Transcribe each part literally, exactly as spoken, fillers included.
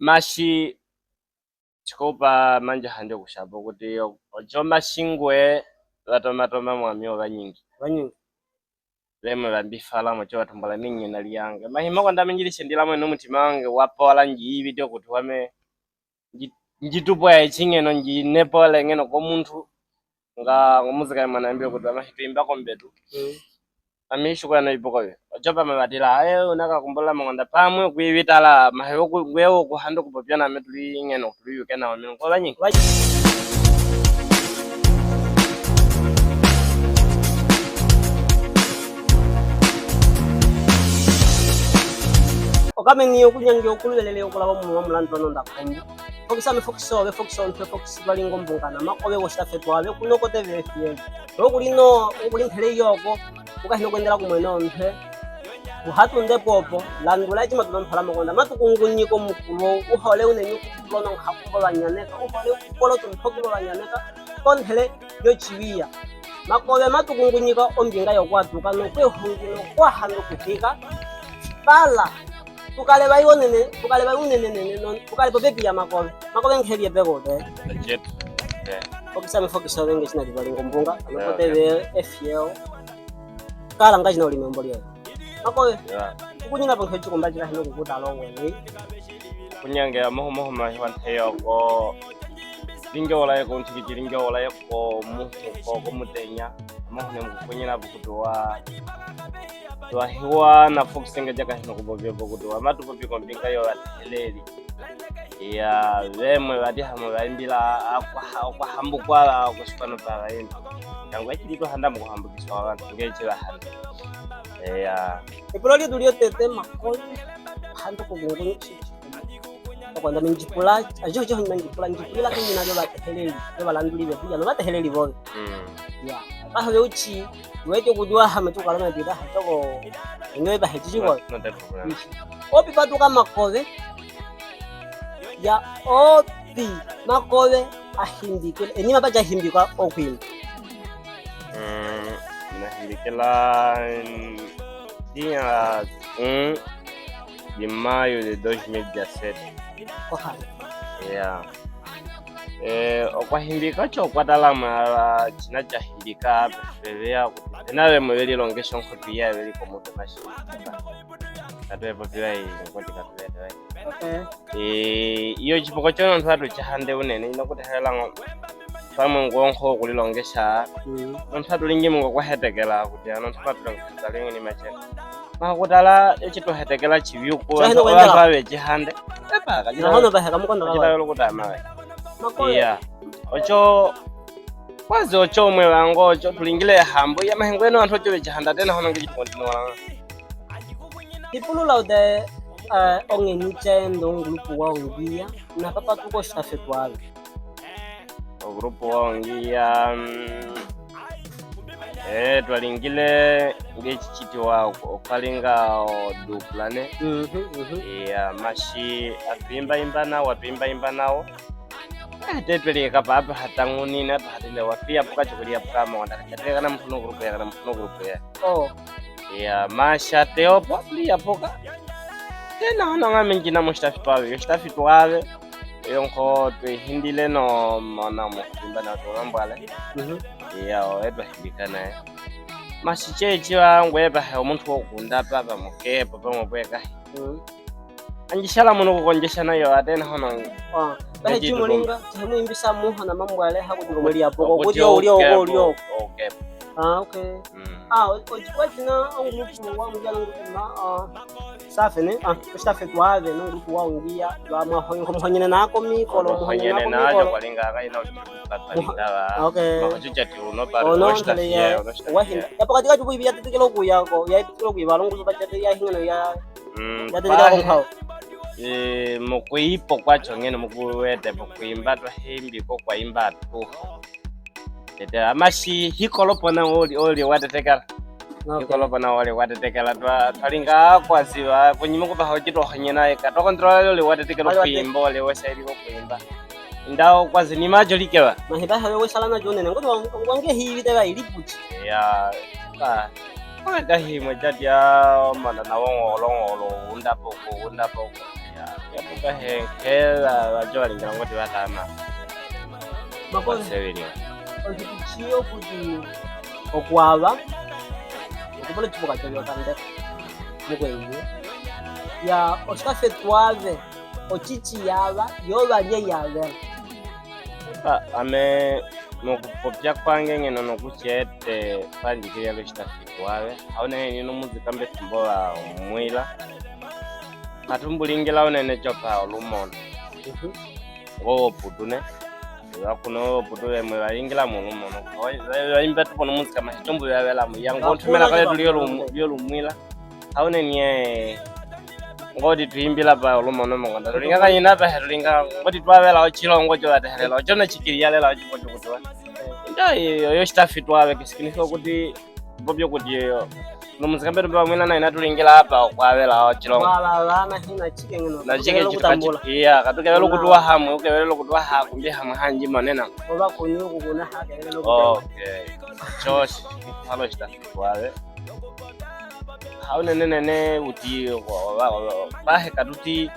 Mashi, chikupa manje handi okushapo kuti o-, ocho mashi ngwe, vatomatoma mwami ovanyingi. Vanyingi. Vemwe vambifala mocho vatumbula minyina lyange. Mahi moko ndami ndjili shendila mwene omutima wange wapola ndjiviti okuti wame ndji-, ndjitupwa echi ngeno ndjinepo ale ngeno komuntu. Nga, nga omuzika yamwe anambila okuti wame hitwimba kombetu. Mm. Ami ishuko yano ipuko vyo. Ocho pamwe vatila, aye, una kakumbula mongonda pamwe kwivitala, mahe oku-, ngwe okuhanda okupopya name tuli ngeno, tuli yuke nawa, mino kwa vanyingi. Okameni okunyangi okulwelele okulava omunwa mulandu anonda kombo. Fokisa me fokisa ove, fokisa ontwe, fokisa twalinga ombungana. Makove woshitafetu ave, kuno kote ve fiel. Okuli no, okuli ntele yoko. Ukahina okwendela kumwe nontwe. Uhatu ndepo opo, landula echi matu nampala mokonda. Matu kungunyika omukulu, uhole unene okukula nonkakumbo vanyaneka, uhole okukula otumpoki vanyaneka, kontele yochiviya. Makove matu kungunyika ombinga yokwatuka, nokwehungi, nokwahanda okuthika. Pala. Tukale vai onene, tukale vai unene nene, no, tukale popepi ya Makove. Makove nge helie peko, eh. Fokisa me fokisa ove nge shina divalinga ombunga, ano kote ve efiel. Kala nga shina ulime ombo lio. Makove. Ukunyina po nge chikumba chika hino kukuta longo, eh. Kunyange amoho moho mahi wanthe yoko. Linge ola yoko, untiki linge ola yoko, muhu ko, komutenya. Amoho ne mukunyina po kutuwa. Twahiwa na fokisa nge jaka hino kupopya po kutuwa. Matu popya kombinga yo vateleli. Iya, vemwe vati hamwe vaimbila akwa-, okwahambukwa okoshipano pa vaimbi. Yangu echili tuhanda mukuhambukiswa avantu, nge echi vahanda. Iya. Epulo lietu liotete Makove, handa kugungunyishi. Okwenda mindjipula, ajo, ajo, mindjipula, ndjipulila kenyina lyo vateheleli, lyo valanduli vetu, ano vateheleli vove. Mm. Ya, paha ve uchi, wete kudwa hame tukalona pita, hatoko, nge vahe chichi vove. No, no, no, no. Opi patuka Makove, ya, opi Makove ahimbikila, enima pacha ahimbika okwimba. Mm, nahimbikila, mm, dia um de maio de dois mil e dezassete. Oha. Yeah. Eh, okwahimbika ocho okwa tala mwa, china chahimbika, peveya, pena vemwe velilongesha onkopi ya veli komutu mashi. Katu epopiwa yi, nkoti katu epopiwa yi. Okay. Eh, iyo chipoko chono ntwatu chahande unene, ino kutehelela ngo. Pamwe ngwonko kulilongesha. Mm. Ntwatu lingi mungo kwahetekela, kuti ano ntwatu lingi kutala ingi ni machela. Makutala, echi tuhetekela chivyuku, chahino vantu kwendela. Vantu vave chihande. Epa, kachita. Na hono vaheka mukondo kachita kawa. Yolo kutama we. Makole. Iya. Ocho, kwazi ocho mwe vangu, ocho tulingile hambo. Iya mahengo eno vantu ocho vechihanda tena hono ngichi tukontinua. Ipulula ude, eh, ongeni chendo ngulupu wa ungiya, na papa tuko shitafetu ave. Ogrupu wa ungiya, mm, eh, twalingile nge chichiti wa okwalinga o dupla ne. Mhm, mhm. Iya, mashi atwimba imba nawo, atwimba imba nawo. Eh, tetweleka papa hatangunina, tuhatile wafiya puka chukuli ya puka mo, ndakachatile kana mfuno grupu ya, kana mfuno grupu ya. Oh. Iya, mashi ateopo, liya puka. Tena hono ngame njina mo shitafetu ave, yo shitafetu ave. Yo nko twehindile no, mona mo, imba na tuwambwale. Mhm. Iya, o, etwa himbikana, eh. Mashi chechi wa ngwe pa he omuntu wokunda papa mukepo, pamwe pweka. Mhm. Anjishala muno kukonjesha nayo, atena hono. Ah, bahe chimulinga, chimuimbisa muho na mambwale, hakuti ngomweli ya poko, kuti ulio, ulio. Okay. Ah, okay. Mm. Ah, o-, ochikwa china ongulupu wa ungiya ongulupu ma, ah, safe ne? Ah, safe twave no ngulupu wa ungiya, wa mwa hon-, mhonyene nako mikolo, mhonyene nako mikolo. Kwalinga akaina. Muho-, okay. Mahocho chati uno pale, ono ntale ya, wahinda. Ya pakati kati kuibi ya tetekelo kuya ko, ya tetekelo kuiba, longo pa chati ya hingano ya. Mm, ya tetekela ko nkao. Eh, mukuipo kwacho ngene mukuwete, mukuimba twahimbi ko kwaimba tu. Tete, amashi hikolo pona oli, oli watetekela. Okay. Hikolo pona oli watetekela, twa-, twalinga kwaziwa, kunyima kupa hochito honyena eka. Twa kontrola oli watetekela kuimba, oli wesa ili kuimba. Ndawo kwazi ni majo likewa. Mahiba hawe wesala na jone, ngoti wa-, wange hivi tewa ili puchi. Ya, ka. Kwa kahi mo chati ya, mana na wongo, longo, lo, unda poko, unda poko. Yapuka he nkela, bajo balingila ngoti batama. Makoze. Basebelya. Oshiki shiyo kuti okwaba. Okupona chipuka cholyo kandeka. Mukwenye. Ya, oshika fye twabe. Oshiki yaba, yo balye yabela. Ba, ame mokupopya kwange ngeno nokutyete pandikilya lyoshita fye twabe. Haunene ni nomuzi kambe tumbola omwila. Katumbulingila unene chopa olumono. Mhm. Ngo oputu ne. Bakuno oputu bemwe balingila mu olumono. Ba, ba, baimba tupono muzika mahitombo yabela mu. Yango ntumela kale tulyo lum-, lyo lumwila. Haunene ngoti twimbila pa olumono mongonda. Tulinga kanyina pa he tulinga ngoti twabela ochilongo cho batehelela. Ocho na chikili yalela ocho kocho kutwa. Ndio, iyo, iyo shita fye twabe, kisikiniso kuti Bobyo kuti iyo. Nomuzi kambe tumbe bamwina na ina tulingila apa okwabela ochilongo. Kwaba bana hina chike ngeno. Na chike kutambula. Iya, katukebela kuti wahamwe, ukebela kuti waha kumbi hamwe hanji manena. Oba kunyu kukuna ha kebela kuti. Okay. Choshi, halo shita fye twabe. Haunene nene uti, wa, wa, wa, bahe katuti,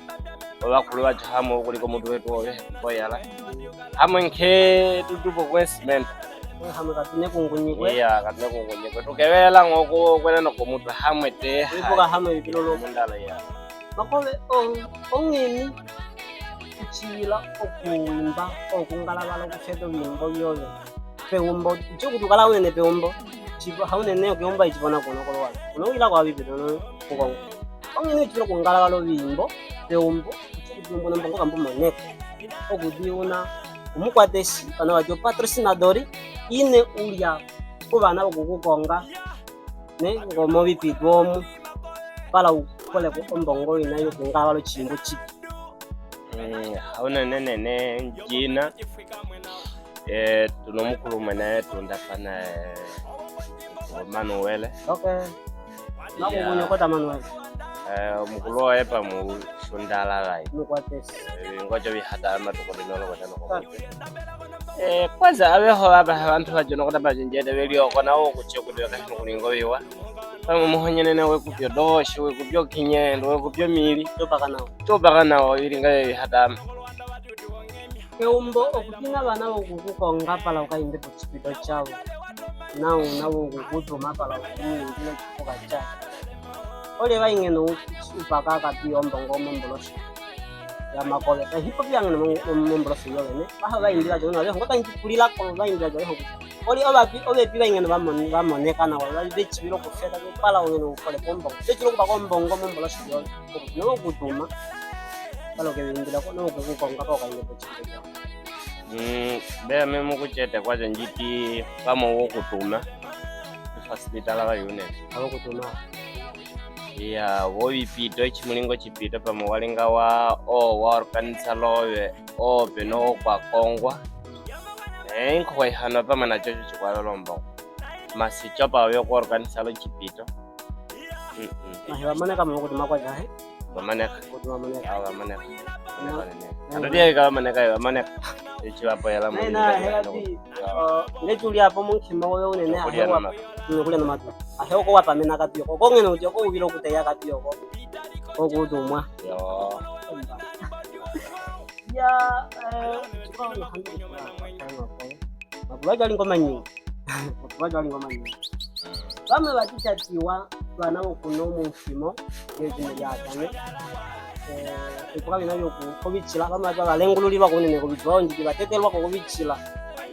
obakulu bacho hamwe ukuliko mutu wetu obe, oyala. Hamwe nke tutupo kwesimento. Kwe hamwe katune kungunyikwe. Iya, katune kungunyikwe. Tukebela ngoko kwena no komutu hamwe te. Ibuka hamwe bipilolo. Mundala ya. Makobe, o, ongeni kuchila okuwimba, okungalabala okufeta obimbo byobe. Peumbo, icho kutukala unene peumbo. Chipo, haunene okiumba ichipona kuno kolowa. Kuno wila kwa bibi, no, kukongo. Ongeni kuchila okungalabala obimbo, peumbo. Omukwatesi, bana batyo patrocinador, ine ulya ku bana bokukukonga, ne, ngo mobipitwa omu, pala ukoleko ombongo ina yokungalabala ochiimbo chipi. Mm, haunene nene njina. Eh, tuno mukulu mwene tunda pana, eh, Manuel. Okay. Makukunyo kota Manuel. Eh, omukulu oye pamushundala gai. Mukwatesi. Eh, ngocho bihata amatuko bino lokota noko. Eh, kwanza abeho aba abantu bajo nokota bajo njete beli oko nawo kuche kudweka hino kulingo biwa. Pamwe muhonyenene wekupyo doshi, wekupyo kinyendo, wekupyo mili. Topaka nawo. Topaka nawo, ilinga bihata ama. Peumbo okutina bana bokukukonga pala ukaimbe pochipito chabo. Nao, nao okukutuma pala ukaimbe chipuka chabo. Olye baingeno upaka akapi ombongo mombolosi ya Makobe. Kahipo byangeno mom-, mom-, mombolosi yobene. Baha baimbila jona, ngota njikulila ko baimbila jona. Olye obapi, obepi baingeno bamon-, bamoneka nawa, bechibilo kufeta, pala ungeno ukoleko ombongo. Bechibilo kupaka ombongo mombolosi yobene. Nokutuma. Pala ukebimbila ko, nokukukonga ko kaimbe pochipito. Mm, be ame mukuchete kwacho njiti pamo wokutuma. Facilitala ba unit. Abokutuma. Iya, wobipito, echimulingo chipito pamo walinga wa, o, wa organisa lobe, o, peno kwa kongwa. Eh, inko kwa ihano pamo na chocho chikwalo lombo. Masi chopa oyo kwa organisa lo chipito. Mm, mm. Mahe bamoneka mo kuti makwaja, he? Bamoneka. Kuti bamoneka. Ah, bamoneka. Bamoneka nene. Atoti ya ika bamoneka, bamoneka. Ichi wapo yala mo. Nena, hela bi. Oh, ngetuli apo munkima oyo unene, ahewa. Kulya na matu. Ahewa ko wapamena kapi oko. Ko ngeno uti oko ubilo kuteya kapi oko. Ko kutumwa. Yo. Ya, eh, chikao na handi. Makuba jali ngoma nyingi. Makuba jali ngoma nyingi. Bamwe batichatiwa bana bokuno mu mfimo, ngezina lyakane. Eh, ekuba bina byoku, kubichila, bamwe bati balengululilwa kunene kubichila, onjiki batetelwa ko kubichila.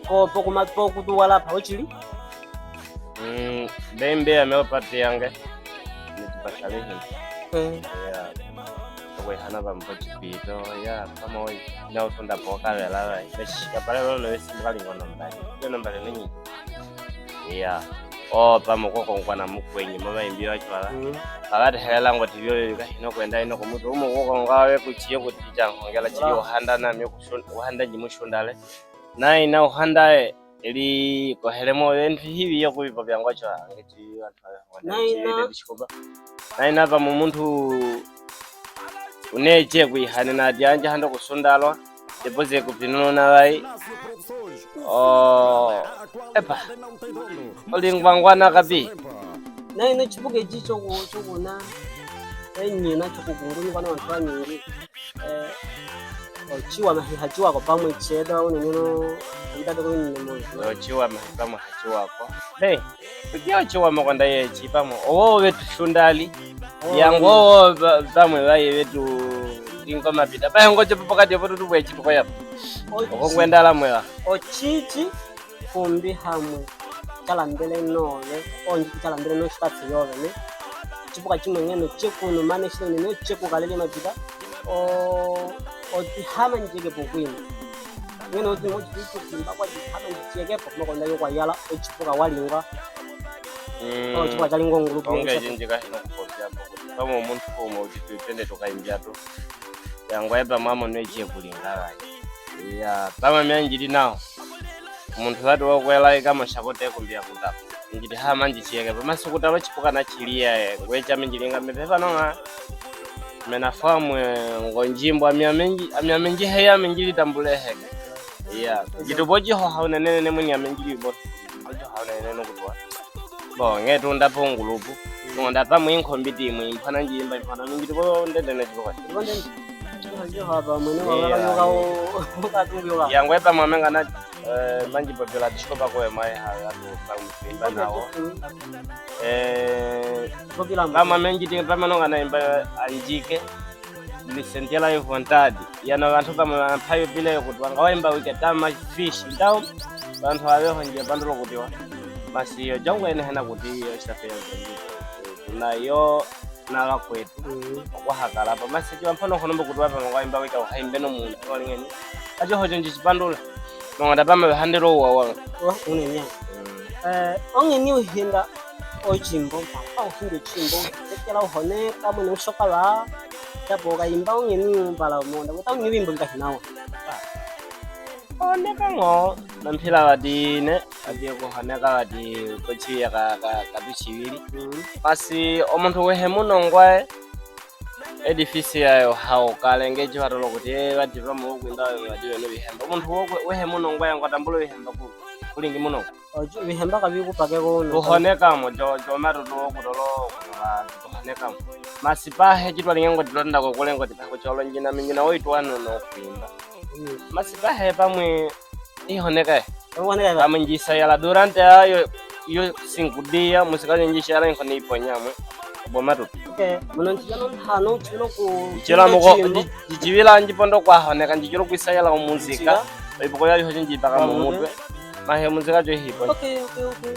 Ko, po kuma, po kutuwala pa, ochili? Mm, bembe ya meo pati yange. Nitupasale hini. Eh. Ya. Okwehana pamo pochipito, ya, pamo oi. Na utunda po kabela, bai. Beshi, kapale lolo esi mbali ngono mbali. Yo nambali nini? Ya. O, pamo koko nkwana mukwenyi, mama imbi wa chwala. Mm. Pakati hela ngoti byo bika hino kwenda ino kumutu. Umu koko ngawe kuchiyo kuti cha nkongela chili uhanda na myo kushun-, uhanda njimushundale. Nai na uhanda e. Eli kohele mo bentu hibi yo kubipo byangu cho, ngeti bantu babe. Naina. Naina pamo muntu uneche kwihane na dianja hando kusundalwa, depoze kupinuna bai. Oh, epa. Oli ngwangwana kapi. Naina chipuke chicho ku, chukuna. Eñi na tyo ku Gunguni kwano wantru wanyingi. Eh, ochiwa mahi hachiwa ko pamwe cheda uneneno, ndade ko nene mo. Ochiwa mahi pamwe hachiwa ko. Be, kutia ochiwa mo konda ye chi pamwe. Owo betu shundali. Owo yangu owo ba-, pamwe baye betu lingo mapita. Ba yango chepo pakati opo tutu bwe chituko yapo. Ochi- Okongwendala mwewa. Ochichi kumbi hamwe, chalambele nowe, onji chalambele no staff yowe, ne? Chipuka chimwe ngeno cheku no mane shino ne cheku kalele mapita. O, oti hama njeke pokwina. Ngeno oti mo chitu kimba kwa hama njeke po, mo konda yo kwa yala, ochipuka walingwa. Mm. O, chipuka chalingwa ngulupu. Onge jinjika hino kupopya po. Pamwe omuntu ko mo chitu tende toka imbia to. Yangu epa mwamo ne cheku linga wayi. Ya, pamwe mia njili nawo. Omuntu wati wokwela ika moshakote kumbia kutapa. Njili hama njichieke. Pamwe sukutalo chipuka na chiliya, eh, ngwe chami njilinga mepe pano nga. Mena fwa mwe ngo njimbo ami amenji, ami amenji heya amenjili tambule heke. Ya, jitu boji ho hauna nene ne muni amenjili bo. Boji ho hauna nene no kutwa. Bo, nge tunda po ngulupu. Tunda pamwe inkombiti imwe, impana njimba, impana mingi, tuko ndende na chiko. Tuko ndende. Tuko ndende. Tuko ndende. Yangu epa mwamenga na, eh, manji popular disco pa ko emaye ha, ya tu pa mwimba nawo. Eh, popular pamwe menji tinga pamwe nonga na imba anjike. Ndisentela yo vontade. Yana bantu pamwe bampayo pila yo kuti wanga waimba wike tama fish. Ntao, bantu abeho nje bantu lo kuti wa. Masi yo, jongo ene hena kuti yo, staff yo, na yo, na bakwetu. Mm. Okwahakala pa. Masi chiwa mpano kono mbo kuti wa pamwe waimba wike, waimbe no muntu, walingeni. Ajo hojo nje chipandula. Nonga da pamwe bahandelo wa wa. Wa, unenya. Mm. Eh, onge ni uhenda ochimbo, pa uhenda ochimbo. Ekela uhoneka, mwe ni usoka ba. Chapo ka imba onge ni umbala umonda. Kuta onge wimbo nka hinawa. Honeka ngo, na mpila wati ne, wati kuhoneka wati kochiya ka, ka, katu chibili. Mm. Masi omuntu wehe muno ngwae, edifisi yayo hau kale nge chivatolo kuti, eh, wati pamu kwinda wayo wati weno bihemba. Omuntu wo, wehe muno ngwae ngwatambulo bihemba ku, kulingi muno. Ojo, bihemba ka bikupake kuno. Kuhoneka mo, jo, jo matutu kutolo, kuhoneka mo. Masi pahe chitwa lingengo tilonda ko kulengo tipa kucholo njina, minjina oitwa no, no kwimba. Mm. Masi pahe pamwe ihoneka. Ihoneka. Pamwe njisa yala durante ayo, yo sinkudia, musika yo njisa yala inkoni iponya mwe. Bo matutu. Okay, muno nchikano ntano chilo ku. Chila muko, nji-, njichibila njipondo kwahoneka, njichilo kwisa yala umuzika. Nchika. Oipoko yali hoje njipaka mumutwe. Mahe muzika jo hipo. Okay, okay, okay.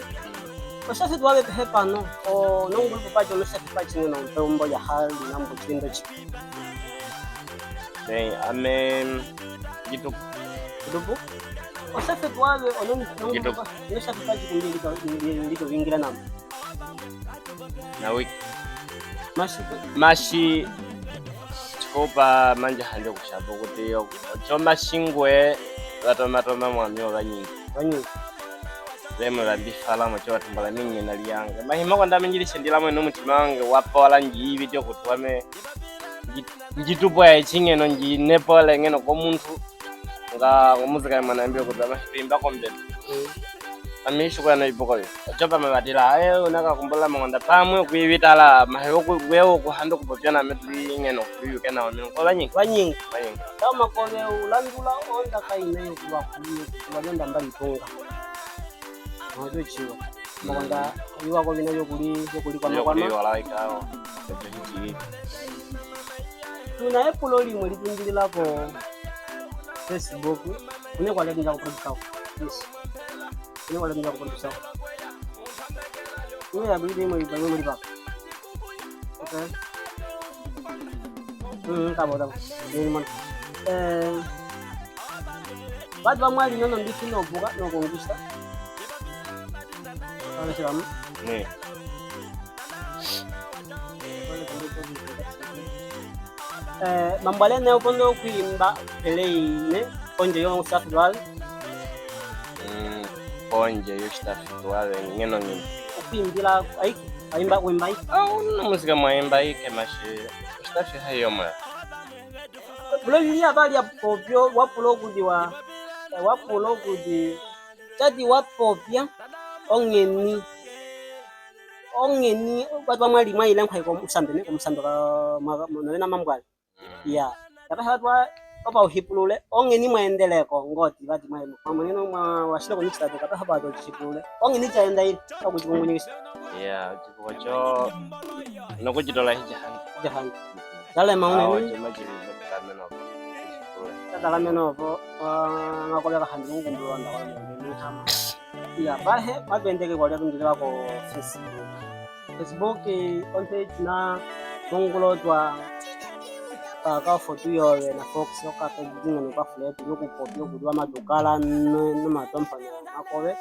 Osafi twawe pehe pano. O, nongulu pacho no safi pachi no mpe umbo ya hali na mbuchindo chi. Bem, amen. Gitu. Dubu. Osafi twawe ono nongulu pa-, no safi pachi kumbi ndiko, ndiko wingira namu. Na wiki. Mashi. Mashi. Chikopa manje hande kushapo kuti yo. Ocho mashingwe, batomatoma mwami obanyingi. Banyingi. Bemwe bambifala mocho batumbala mingi na liange. Mahima kwanda minjili shendila mwe no mutima wange wapola nji video kuti wame nji-, njitupo ya ichinge no nji nepole ngeno ko muntu. Nga, nga muzika ya mwana mbio kuti ama hipimba kombe. Mm. Ami shuko ya no ipuko yo. Ochopa mabatila, aye, unaka kumbula manganda pamwe kuibitala, mahe wo ku, we wo kuhando kupopiana metu ingeno, kuyu kena wa mino. Kwa banyingi? Banyingi. Banyingi. Tama kove ulandula onda kaine kuba kuyu, kuba yonda mbali tunga. Mwacho chiwa. Manganda, iwa ko bina yo kuli, yo kuli kwa makwama. Yo kuli wala ikao. Tuna epulo limwe litungilila ko Facebook. Une kwa leki nja kuprodusa ko. Yes. Une kwa leki nja kuprodusa ko. Une ya bili limwe liba, limwe liba. Okay. Mm, tabo, tabo. Ni mwana. Eh, batu ba mwali nono mbisi no buka, no kongista. Wale silamu. Ne. Eh, mambo ale ne opondo kuimba pele ine, konje yo staff dwal. Mm, konje yo staff dwal, ngeno ngini. Kuimbila, ai, aimba, kuimba ai. Ah, uno muzika mwaimba ai, ke mashi, staff hayo mwa. Bulo yuli abali ya popyo, wapulo kudi wa, eh, wapulo kudi, chati wapopya, ongeni. Ongeni, batu bamwali mwaile nkwa ko musambe ne, ko musambe ka mwa, mwa, mwa, na mambwali. Ya. Kapa hatu wa, opa uhipulule, ongeni mwaendele ko, ngoti, bati mwa, mwa, mwa, mwa, wasile ko nishita, kapa hatu wa hipulule. Ongeni chaenda ile, okuchikungunyisa. Ya, chikungunyisa. Nokujitola hija handi. Hija handi. Talema unene. Awo, chuma chili, talamena opo. Talamena opo, ah, ngakobeka handi ungumbulonda kwa mwenye ni hama. Ya, bahe, mabendeke kwa liatu ndile ko Facebook. Facebook, eh, on page na mongulotwa ka, ka foto yoye na Fox, yoka page dingene kwa fule, yoku copy, yoku dua matukala, no, no matompa na makobe.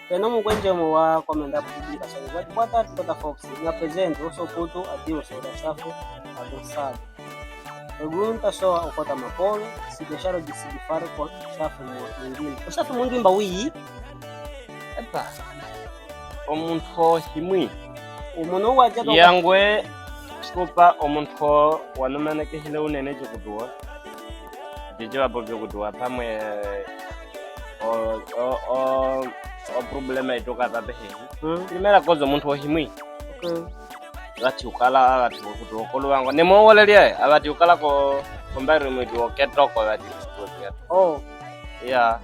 Peno mukwenje mo wa komenda publika, so, what, what that, what the Fox, na present, also photo, adios, so the stuff, adios, sad. Ogunta so okota makolo, si desharo di si di faro ko safu mu ndimba. O safu mu ndimba wi? Epa. Omuntu ohimwi. Omuntu wa jato. Yangwe, sikupa omuntu wanumanekehile unene chikutuwa. Ndicho apo byokutuwa pamwe, o, o, o, o problema itoka pape hehi. Hmm. Primera kozo omuntu ohimwi. Okay. Abati ukala, abati okutuwa kolubango. Nemo wolelya, abati ukala ko, kombari mwitu oketoko, abati. Oh. Ya.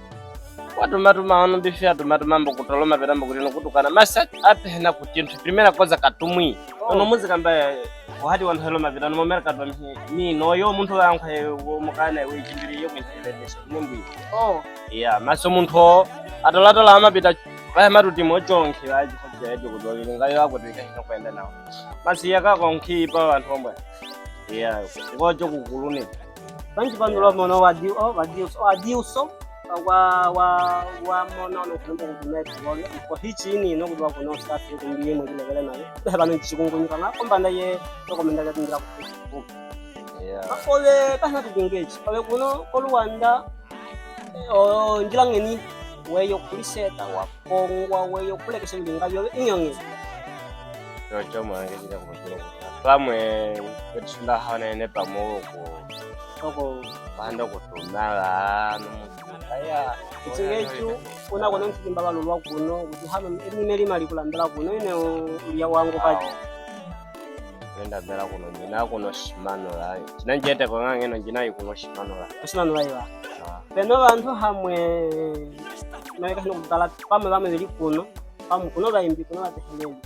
Watumatuma ono bifi atumatuma mbo kutoloma pera mbo kutino kutukana. Masa ape hena kutintu. Primera koza katumwi. Oh. Ono muzika mba, eh, ohadi wanu heloma pera no momera katwa mi, mi no yo muntu wa nkwa, eh, wo mukana, we chimbiri yo kwinta ile desha. Nimbi. Oh. Ya, maso muntu o, atolatola amapita, bahe matuti mochonki, bahe chikocha ejo kudwabili, ngayo ako twika hino kwenda nawo. Masi yaka konki pa bantu ombwa. Ya, ngojo kukuluni. Bantu banu lo mono wadi, o, wadi uso, wadi uso, wa, wa, wa mono no kuno kuno kuno. Ko hichi ini no kudwa kuno staff kumbi mo kile kile nayo. Bahe banu chikungunyuka nga, kombanda ye, no komenda ya tundira ku. Ya. Makobe, bahe na tukungechi. Kobe kuno, ko Luanda, o, njila ngeni, weyo kuliseta, wa kongwa weyo kulekesha bilinga byobe inyonge. Chocho mwange chile kuno kuno. Pamwe, kwetu shunda hawa nene pamwe oko. Oko. Pando kutumala, no. Aya, ichingechu, una kono ntikimba balulwa kuno, kuti hano, eni meli mali kulambela kuno, ine uya wangu kaji. Nenda mbela kuno, njina kuno shimanola. China njete kwa ngangeno njina kuno shimanola. Shimanola iwa. Ah. Peno bantu hamwe, no yeka hino kutala, pamwe bamwe bili kuno, pamwe kuno baimbi, kuno bateheleli.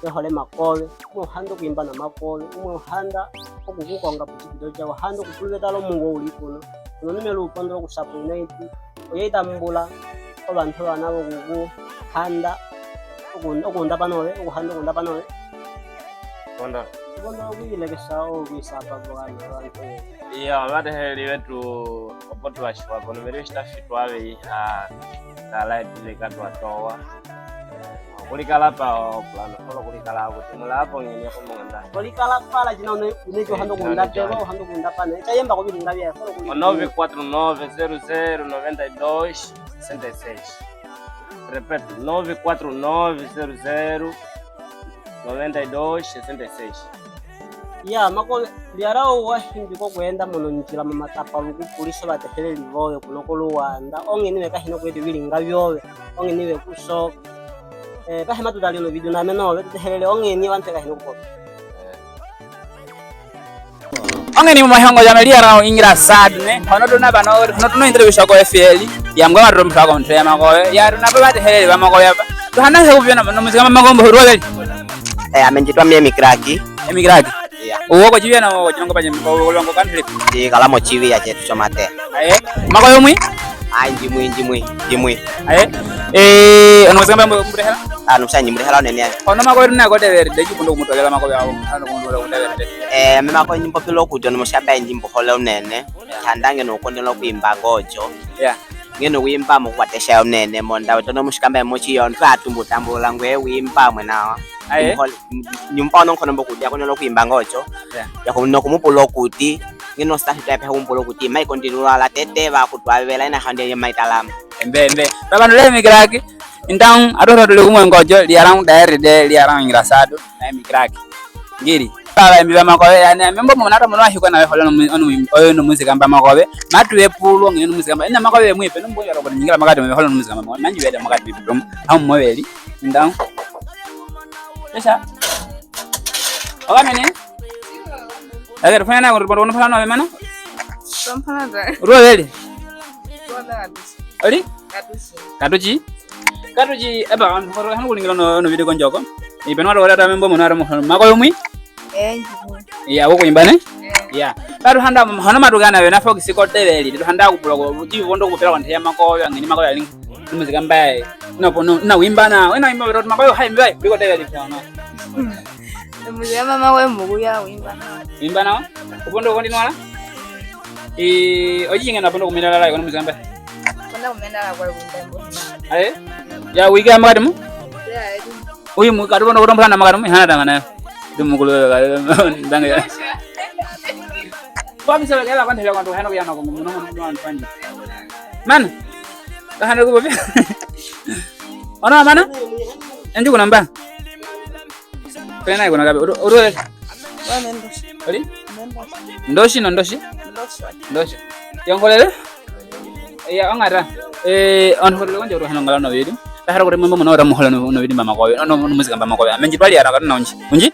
Behole makobe, umwe uhanda kuimba na makobe, umwe uhanda okukukonga puchipito cha, uhanda okupulubeta lo mungo uli kuno. Kuno nume lupondo lo kusapo inaiti. Oya itambula, obantu bana bo kukuhanda, okun-, okunda panobe, okuhanda okunda panobe. Kondo. Kondo kuilekesa o kuisapa bo bantu, bantu. Iya, abateheleli betu, opo twashiwa, kono beri shita fitwa be iha, kala edile katwa towa. Kulikala pa, o, plano, kolo kulikala kuti, mula apo ngeni ya komonda. Kulikala pala jina une, une jo hando kunda teba, hando kunda pane. Cha yemba ko bilinga bya, kolo kulikala. O nove quatro nove zero zero noventa e dois sessenta e seis. Repito, nove quatro nove zero zero noventa e dois sessenta e seis. Ya, makobe, lyarau wahimbi ko kwenda mono njila mamatapa luku kulisa bateheleli bobe kuno ko Luanda. Ongeni weka hino kwete bilinga byobe. Ongeni wekuso. Eh, bahe matutalino bidu na meno, betu tehelele, ongeni bantu weka hino kuko. Ongeni mu mahongo jano lyarau ingira sad ne. Hono tuna bano, hono tuna interview shako F L. Ya mgoma tuna mshako mtu ya makobe. Ya tuna bateheleli ba makobe ya ba. Tuhana he ubyo na, no muzika makobe hurwa beli. Eh, amenjitwa mie Mikraki. Emigraki. Iya. Uwo ko chibiya na uwo ko chinongo panye, ko, ko longo country. Ndi kala mo chibiya chetu chomate. Aye. Makobe mwi? Ayi, ndi mwi, ndi mwi, ndi mwi. Aye. Eh, ono muzika mba mburehela? Ah, no muzika mburehela nene. Ono makobe na ko deberi, de chikundo kumutwagela makobe awo. Ano kumutwagela deberi. Eh, me makobe nyimbo pilo kujo no muzika mba nyimbo hole unene. Tanda ngeno kondelo kuimba ngojo. Yeah. Ngeno kuimba mo kwatesha unene, monda wetu no muzika mba mo chiyo, ntwa tumbu tambula ngwe kuimba mwenawa. Aye. Nyumpa ono nkono mbo kuti, ya kono lo kuimba ngojo. Yeah. Ya kono kumupula kuti, ngeno staff type ya kumupula kuti, mai kondi lula la tete, ba kutwa bela ina hande ya mai talama. Embe, embe. Baba nule Migraki, então, adoro dule kumwe ngojo, lyarau daeri de, lyarau ingrasado, na Migraki. Ngiri. Baba embi ba makobe, yani, membo mwana to mwana hiko na hole no mu-, ono mu-, oyo no muzika mba makobe, matu be pulo, ngino muzika mba, ina makobe mwipe, no mbo yaro ko nyingira makati, hole no muzika mba makobe, nanji bede makati, bidum, hamu mobeli, então. Sha. Okamene? Ake, tufanya nako, tupande kuno pala nawe mana? Kampala dai. Utuwabele? Utuwabele Katuchi. Oli? Katuchi. Katuchi? Katuchi, eba, hanu kulingila no, no video konjoko. Ipe no watu wala tamembo mwana ara muhono. Makoyo mwi? Eh, njibu. Iya, uko imbane? Eh. Iya. Katuhanda, hano matugana wena fokisi kotebeli. Tuhanda kubula ko, jibu bondo kubela kwante ya makoyo, angini makoyo aling. Numuzika mbae. No, no, na wimbana. Wena wimba, makoyo hai mbae. Biko tebeli fana. Numuzika mama we muguya wimbana. Wimbana? Upondo kondi nwala? I, oji inge na pondo kumela la, kono muzika mbae. Pondo kumela la kwa wimbana. Aye? Ya, wiga makati mu? Ya, ya. Uyu mu, kadu pondo kotompana makati mu, hana tangana. Dumukulo, dange. Kwa bisa kela kwante la kwanto, hana kuyana kwa muno, muno, muno, muno. Man. Kahana kubo pia. Ono mana? Enju kuna mba. Pena kuna kabe. Uru, uru. Wane ndoshi. Oli? Ndoshi. Ndoshi no ndoshi? Ndoshi. Ndoshi. Yongolele? Iya, ongata. Eh, onholele konje uru hano ngala no wili. Tahara kure mambo mwana ara muhola no, no wili mama kowe. No, no, no muzika mama kowe. Menji twali ara katu na unji. Unji?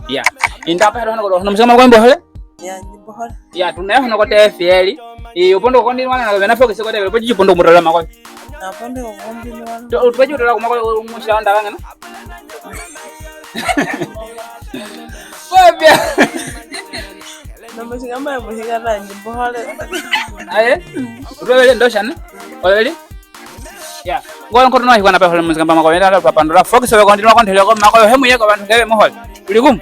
Iya. Inda pa hano kure no muzika mama kowe mbohole? Ya, njibu hole. Ya, tuna ya hono kote fieli. I, upondo kondi nwana na wena fokisi kote, upondo upondo mutala makoyo. Na upondo kondi nwana. To, upondo mutala makoyo, musha onda kangana. Wabia. Na muzika mbae muzika na njibu hole. Aye? Utuwabele ndoshi ne? Olele? Ya. Ngo nkoto no hikwana pa hole muzika mba makoyo, nda pa pandula. Fokisi we kondi nwana kondi leko makoyo, hemu yeko bantu kebe muhole. Tuli kumu.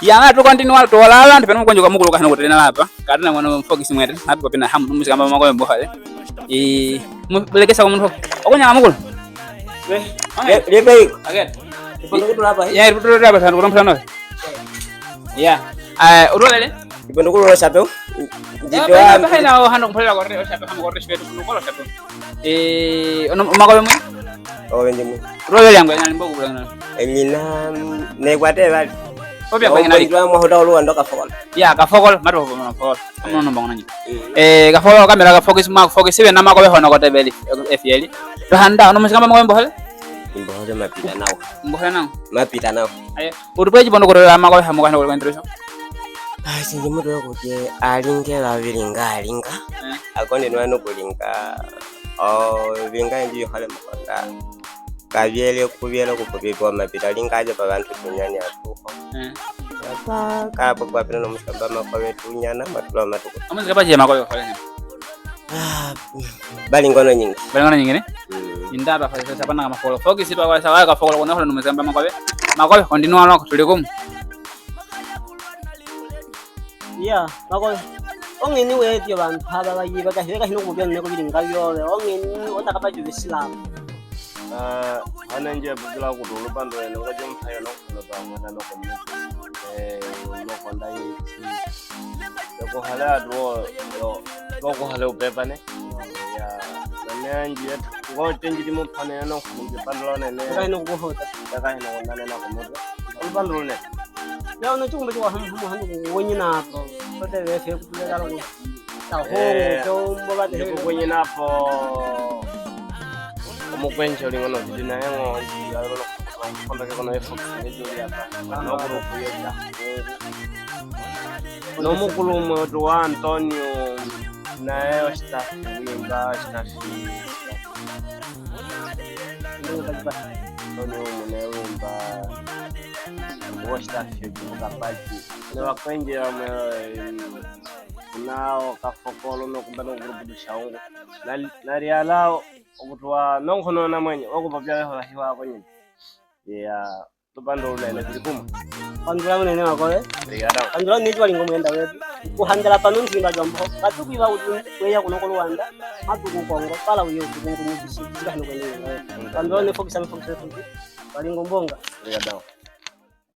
Ya, na tu kondi nwana, tu walala, ntu pena mukonjo kwa mukulu kahano kutena lapa. Kadu na mwana fokisi mwete, na tu kopina hamu, muzika mba makoyo mbohole. I, mu, lekesa kwa muntu. Okonya mukulu. Eh, le, le bai. Again. Ipondo kutu lapa, eh? Ya, ipondo kutu lapa, sana, kutu lapa. Ya. Eh, utuwabele? Ipondo kutu lapa shato. Ya, jito ba, haina o hano kumpala kore, o shato, hano kore, shato, kuno kore, shato. Eh, ono, makoyo mwi? O, wenje mwi. Utuwabele yangu, ena limbo kubula na. Enyina, mm, ne kwate bali. Obia kwa ina. Ndio mwa hota oluwa ndoka fokol. Ya, ka fokol, mato fokol, fokol. Ono no mbongo nanyi. Mm. Eh, ka fokol, kamera ka fokisi, ma fokisi, be na makoyo hono kote beli, eh, fieli. Tuhanda, ono muzika mba makoyo mbohole? Mbohole mapita nawa. Mbohole nawa. Mapita nawa. Aye. Utupe jipondo kore la makoyo hamu kahano kore introduction. Ah, sinji mutu yo kuti alinge la vilinga alinga. Eh. Akondi nwana kulinga. O, vinga nji hale mukonda. Kabiele kubiele kukubibiwa mapita linga aje pa bantu tunyani atuko. Eh. Apa, kala po kwa pina no muzika mba makoyo tunyana, matula matuko. Omuzika mba je makoyo hole. Ah, bali ngono nyingi. Bali ngono nyingi ne? Mm. Inda ba fa sa pana makoyo. Fokisi twa kwa sa ka fokol kono hole no muzika mba makoyo. Makoyo, kondi nwana ko, tuli kumu. Iya, makoyo. Ongeni wetyo bantu aba bayiba kahire kahino kubya ne kubilinga byobe. Ongeni otaka pa jubisilamu. Ah, hane nje bugila kutu lupando ene ngojo mpayo no kuno pa mwana no komu. Eh, no konda yeti. Yo kohale atu yo, yo kohale upepane. Ya, nane anji yet, ngo tenji di mupane no kuno pandolo nene. Kahino kuhota. Kahino kondane na komu. Lupando ne. Ya, ono chukumbe chwa hamu, hamu, hamu, kuwenyi napo. Kote lefe kutule kalo. Taho, eh, to mbo bate. Kuwenyi napo. Omukwenzi oli ngono, didi naye ngo, konda ke kono efo, ne joli apa. No group yeta. No mukulu mwetu wa Antonio, naye ostaff wimba, ostaff. Antonio mune wimba, ostaff kuka pati. Ne bakwenzi bamwe, nao kafokolo no kumba no group du shaungu. Na, nali alao. Okutwa nonkono na mwenye, okupopya weho lahiwa ako nyine. Ya, tupandulule ne tuli kumwe. Pandula munene makoyo. Obrigado. Pandula niti walinga omuyenda wetu. Kuhandela pano ntimba jombo. Katuku iba utu kweya kuno ku Luanda. Matuku Kongo, pala uye utu kungu nyibisi. Sika hino kwende yenda. Pandula ne fokisa, ne fokisa, ne fokisa. Walinga ombonga. Obrigado.